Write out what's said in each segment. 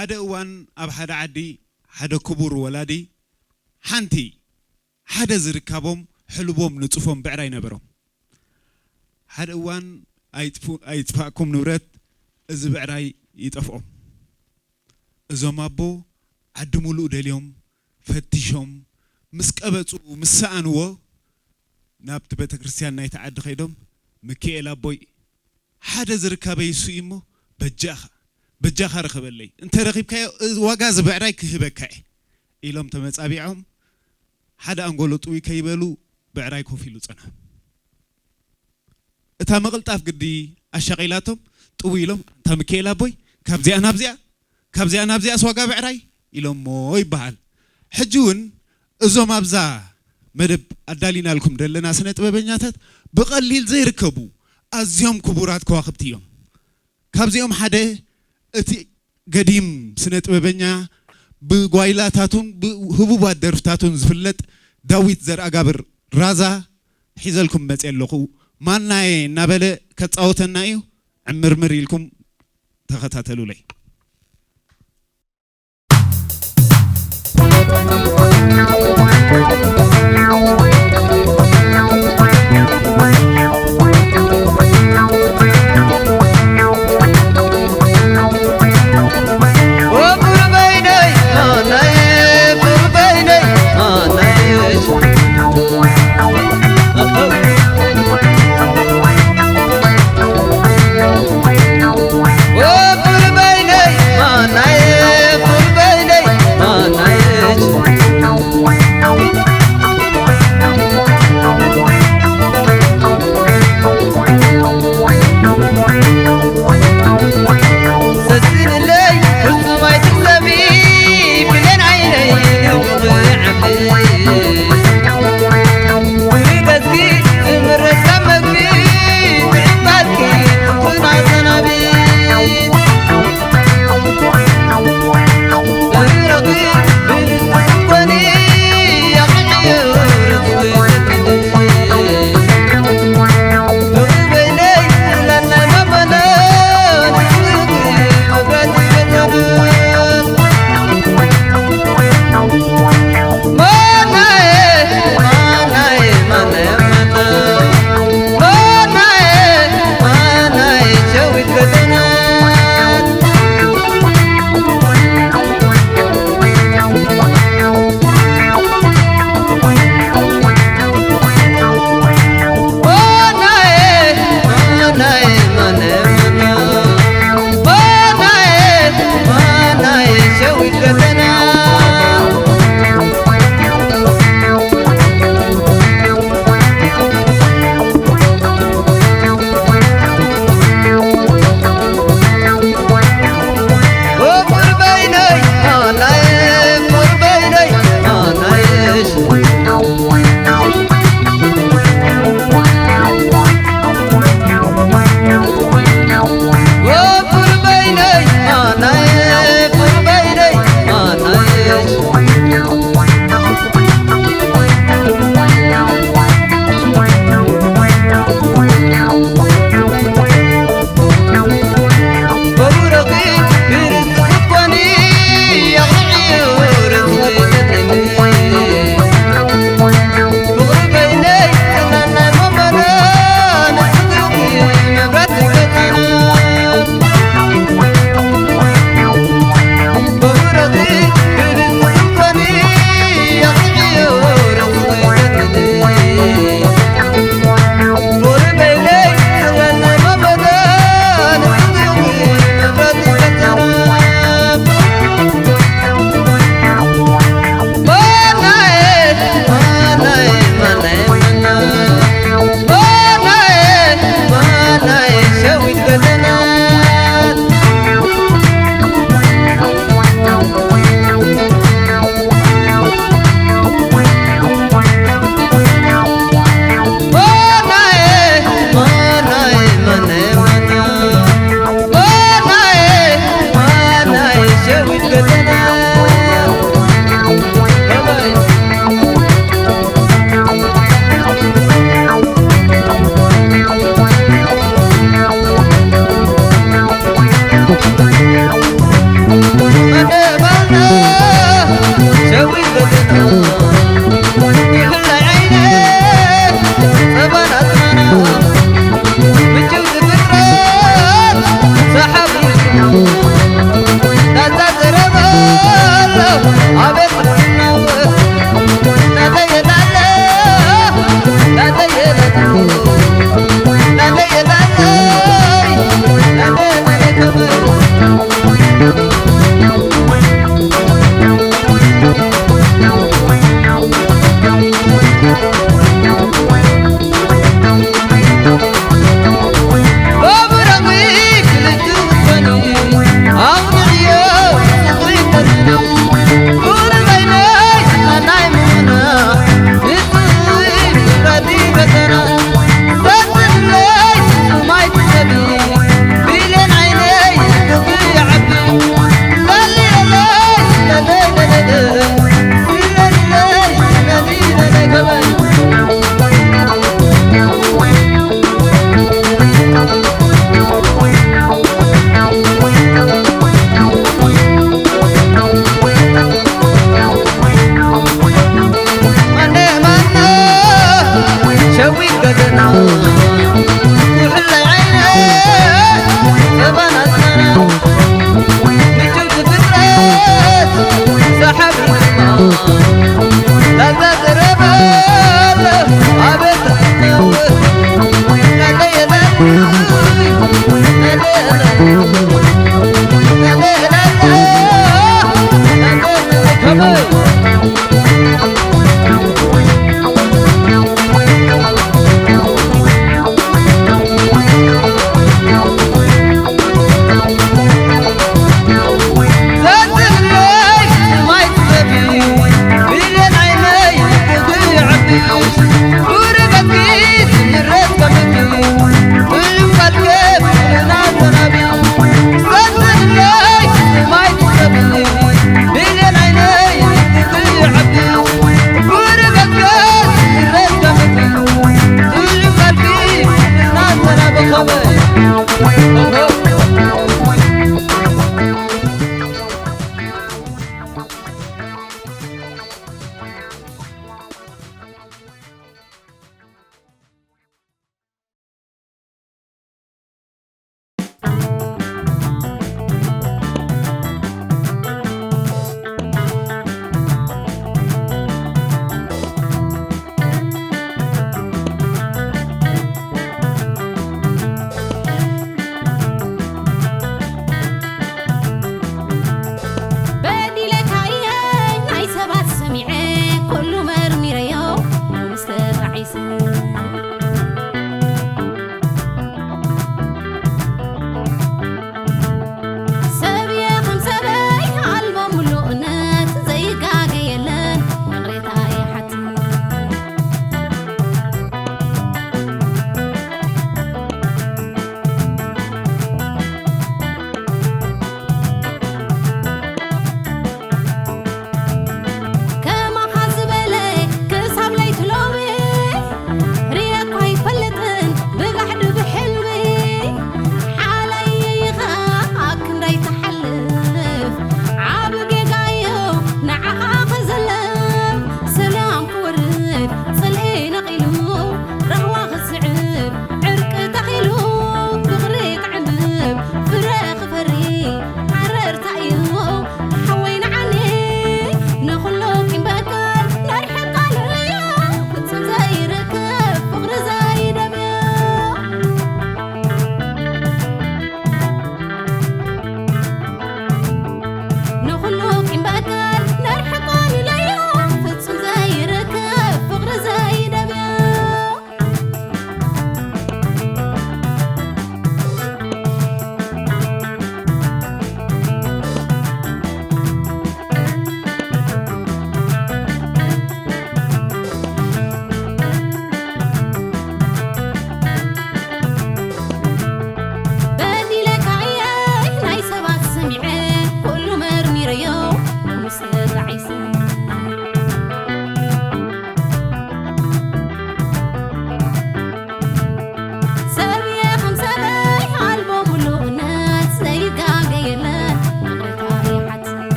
ሓደ እዋን ኣብ ሓደ ዓዲ ሓደ ክቡር ወላዲ ሓንቲ ሓደ ዝርካቦም ሕልቦም ንጹፎም ብዕራይ ነበሮም። ሓደ እዋን ኣይጥፉ-፣ ኣይጥፋእኩም ንብረት፣ እዚ ብዕራይ ይጠፍኦም። እዞም ኣቦ ዓዲ ሙሉእ ደልዮም ፈቲሾም ምስ ቀበጹ ምስ ሰኣንዎ ናብቲ ቤተ ክርስቲያን ናይቲ ዓዲ ከይዶም፣ "ሚካኤል ኣቦይ፣ ሓደ ዝርካበይ እሱ እዩ እሞ በጃኻ፣ በጃኻ ርኸበለይ፣ እንተ ረኺብካዮ ዋጋ እዚ ብዕራይ ክህበካ እየ" ኢሎም ተመጻቢዖም፣ ሓደ ኣንጎሎ ጥውይ ከይበሉ ብዕራይ ኮፍ ኢሉ ጸንሖም። እታ ምቕልጣፍ ግዲ ኣሻቒላቶም ጥው ኢሎም፣ "ኣንታ ሚካኤል ኣቦይ፣ ካብዚኣ ናብዚኣ፣ ካብዚኣ ናብዚኣስ ዋጋ ብዕራይ?" ኢሎሞ ይበሃል። ሕጂ እውን እዞም ኣብዛ መደብ ኣዳሊናልኩም ዘለና ስነ ጥበበኛታት ብቐሊል ዘይርከቡ ኣዝዮም ክቡራት ከዋኽብቲ እዮም። ካብዚኦም ሓደ እቲ ገዲም ስነ ጥበበኛ ብጓይላታቱን ብህቡባት ደርፍታቱን ዝፍለጥ ዳዊት ዘርኣጋብር ራዛ ሒዘልኩም መፅየ ኣለኹ። ማናየ እናበለ ከፃወተና እዩ። ዕምርምር ኢልኩም ተኸታተሉለይ።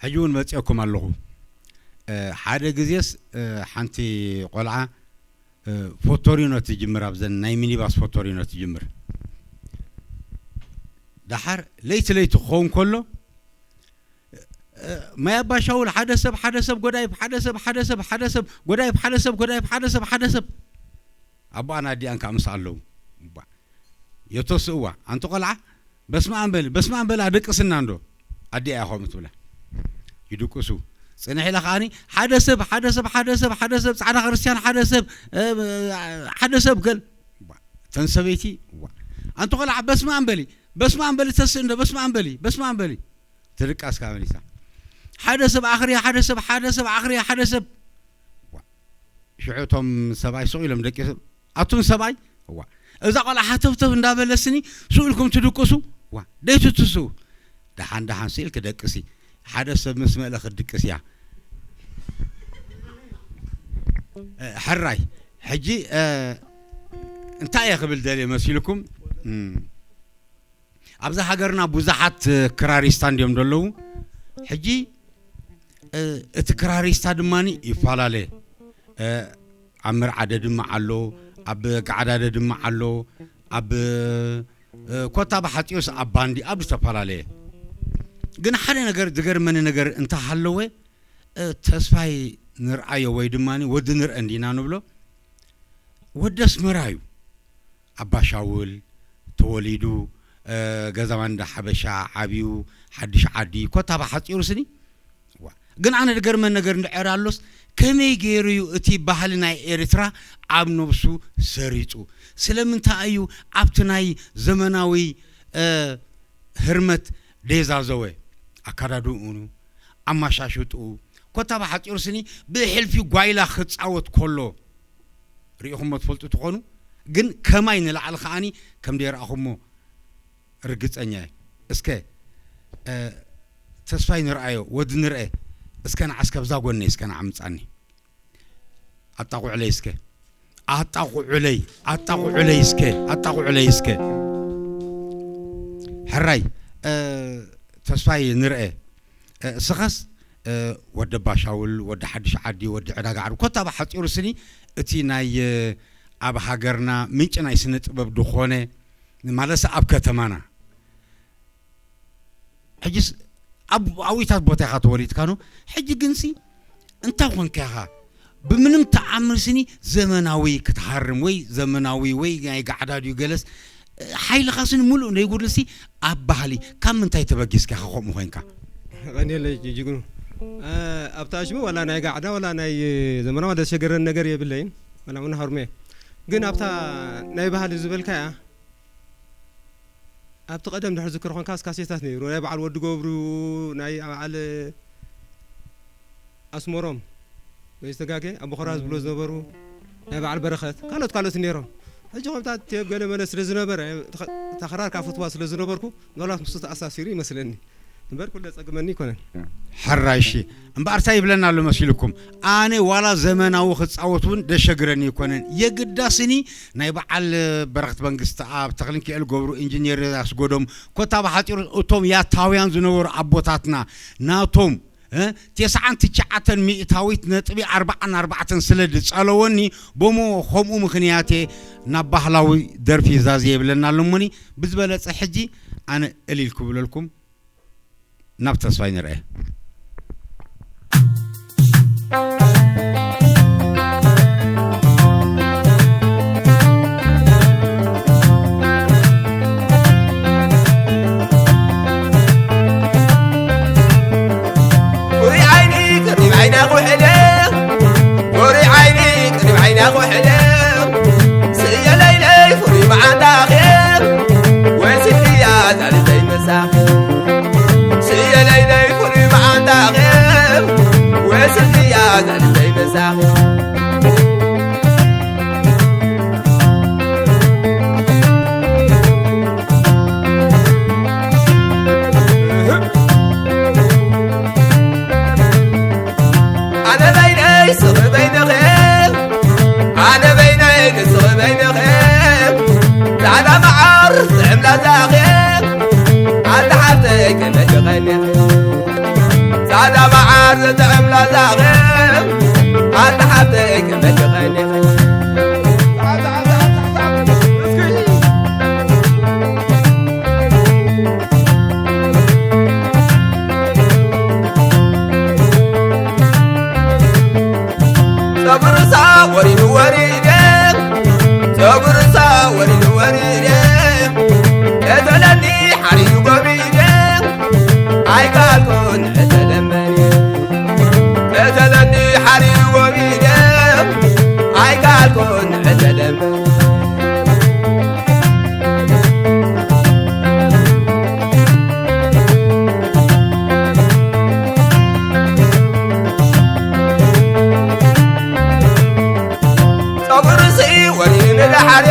ሕጂ እውን መፂኦኩም ኣለኹ። ሓደ ግዜስ ሓንቲ ቆልዓ ፎቶሪኖ ትጅምር፣ ኣብዘን ናይ ሚኒባስ ፎቶሪኖ ትጅምር። ደሓር ለይቲ ለይቲ ክኸውን ከሎ፣ ማይ ኣባሻውል ሓደ ሰብ ሓደ ሰብ ጎዳይፍ ሓደ ሰብ ሓደ ሰብ ሓደ ሰብ ጎዳይፍ ሓደ ሰብ ጎዳይፍ ሓደ ሰብ ሓደ ሰብ ኣቦኣን ኣዲኣን ከዓ ምስ ኣለዉ፣ እባ፣ የተስእዋ። ኣንቲ ቆልዓ፣ በስመ ኣብ በሊ፣ በስመ ኣብ በላ፣ ደቅስና እንዶ። ኣዲኣ እያ ከምኡ ትብላ። ይድቅሱ። ጽንሕ ኢላ ከዓኒ፣ ሓደ ሰብ ሓደ ሰብ ሓደ ሰብ ሓደ ሰብ ጻዕዳ ክርስትያን ሓደ ሰብ ሓደ ሰብ ገል፣ እባ፣ ተን ሰበይቲ፣ እዋ፣ ኣንቲ ቆልዓ፣ በስመ ኣብ በሊ፣ በስመ ኣብ በሊ፣ ተስእ እንዶ፣ በስመ ኣብ በሊ፣ በስመ ኣብ በሊ። ትድቃስ ከኣ መሊሳ፣ ሓደ ሰብ ኣኽርያ ሓደ ሰብ ሓደ ሰብ ኣኽርያ ሓደ ሰብ። እዋ፣ ሽዑ እቶም ሰብኣይ ስቕ ኢሎም ደቂሶም፣ ኣቱም ሰብኣይ፣ እዋ፣ እዛ ቆልዓ ሃተፍተፍ እንዳበለስኒ ስቕ ኢልኩም ትድቅሱ፣ እዋ፣ ደይትትስኡ። ደሓን ደሓን ስኢል ክደቅሲ፣ ሓደ ሰብ ምስ መእለ ክትድቅስ እያ። ሕራይ፣ ሕጂ እንታይ እየ ክብል ደልየ መሲልኩም? ኣብዛ ሃገርና ብዙሓት ክራሪስታ እንድዮም ዘለዉ። ሕጂ እቲ ክራሪስታ ድማ ይፈላለ። ኣብ መርዓ ደድምዕ ኣሎ፣ ኣብ ጋዕዳ ደድምዕ ኣሎ፣ ኣብ ኮታ ብሓፂኡስ ኣብ ባንዲ ኣብ ዝተፈላለየ። ግን ሓደ ነገር ዝገርመኒ ነገር እንተሃለወ፣ ተስፋይ ንርኣዮ ወይ ድማ ወዲ ንርአ እንዲና ንብሎ፣ ወዲ ኣስመራ እዩ። ኣባሻውል ተወሊዱ፣ ገዛ ማንዳ ሓበሻ ዓብዩ፣ ሓድሽ ዓዲ ኮታ ብሓፂሩ ስኒ። ዋ፣ ግን ኣነ ዝገርመን ነገር እንድዕር ኣሎስ፣ ከመይ ገይሩ እዩ እቲ ባህሊ ናይ ኤርትራ ኣብ ነብሱ ሰሪጹ? ስለምንታይ እዩ ኣብቲ ናይ ዘመናዊ ህርመት ደይዛዘወ? ኣካዳድንኡ፣ ኣማሻሽጥኡ፣ ኮታ ብሓፂሩ ስኒ ብሕልፊ ጓይላ ክፃወት ከሎ ርኢኹሞ ትፈልጡ ትኾኑ። ግን ከማይ ንላዕሊ ከዓኒ ከም ደይረኣኹሞ ርግፀኛ እየ። እስከ ተስፋይ ንርኣዮ፣ ወዲ ንርአ፣ እስከ ንዓ እስከ ብዛ ጎነይ እስከ ንዓ ምጻኒ። ኣጣቑዕለይ እስከ፣ ኣጣቑዕለይ፣ ኣጣቑዕለይ እስከ፣ ኣጣቑዕለይ እስከ። ሕራይ ተስፋይ ንርአ፣ እስኸስ ወዲ ባሻውል፣ ወዲ ሓድሽ ዓዲ፣ ወዲ ዕዳጋ ዓርቢ፣ ኮታ ብሓፂሩ ስኒ እቲ ናይ ኣብ ሃገርና ምንጪ ናይ ስነ ጥበብ ዝኾነ ማለትስ ኣብ ከተማና ሕጂስ ኣብ ኣዊታት ቦታ ኢኻ ተወሊድካ ኖ። ሕጂ ግንሲ እንታይ ኮንካ ኢኻ ብምንም ተኣምር ስኒ ዘመናዊ ክትሃርም ወይ ዘመናዊ ወይ ናይ ጋዕዳ ድዩ ገለስ ሓይልኻ ስኒ ሙሉእ ዘይጉድልሲ ኣብ ባህሊ ካብ ምንታይ ተበጊስካ ኢኻ ከምኡ ኮንካ? ቀንየለይ ጅግኑ። ኣብታ ሽሙ ዋላ ናይ ጋዕዳ ዋላ ናይ ዘመናዊ ዘሸገረን ነገር የብለይን። ዋላ እውን ሃርሜ ግን ኣብታ ናይ ባህሊ ዝበልካያ ኣብቲ ቀደም ድሕር ዝክር ኮንካ ካሴታት ነይሩ ናይ በዓል ወዲ ገብሩ ናይ በዓል ኣስመሮም ወይ ዝተጋገ ኣቦ ኸራ ዝብሎ ዝነበሩ ናይ በዓል በረኸት ካልኦት ካልኦት ነይሮም። ሕጂ ከምታት ቴብ ገለ መለ ስለ ዝነበረ ተኸራር ካብ ፍትዋ ስለ ዝነበርኩ ምናልባት ምስኡ ተኣሳሲሩ ይመስለኒ እምበር ኩለ ጸግመኒ ይኮነን። ሕራይ እሺ እምበኣር እንታይ ይብለና ኣሎ መሲልኩም? ኣነ ዋላ ዘመናዊ ክጻወት እውን ደሸግረኒ ይኮነን። የግዳስኒ ናይ በዓል በረኸት መንግስቲ ኣብ ተክልንክኤል ገብሩ ኢንጂነር ኣስጎዶም ኮታ ብሓፂሩ እቶም ያታውያን ዝነበሩ ኣቦታትና ናቶም ተስዓን ትሽዓተን ሚእታዊት ነጥቢ ኣርባዓን ኣርባዕተን ስለ ዝጸለወኒ ቦሞ ከምኡ ምኽንያት እየ ናብ ባህላዊ ደርፊ ዛዚ የብለና ኣለሞኒ ብዝበለጸ ሕጂ ኣነ እልል ክብለልኩም ናብ ተስፋይ ንርአ። ኣላኸ ኣታ ሓብተይ ክመልኸኒ ጸጉርሳ ወሪዱ ወሪደ ጸጉርሳ ወሪዱ ወሪደ እተለኒ ሓሪዩ ጎቢደ ኣይካልኩን እተለመኒ እተለኒ ሓሪዩ ጎቢደ ኣይካልኩን እተለመኒ ጸጉርሲ ወሪኒ ደሓረ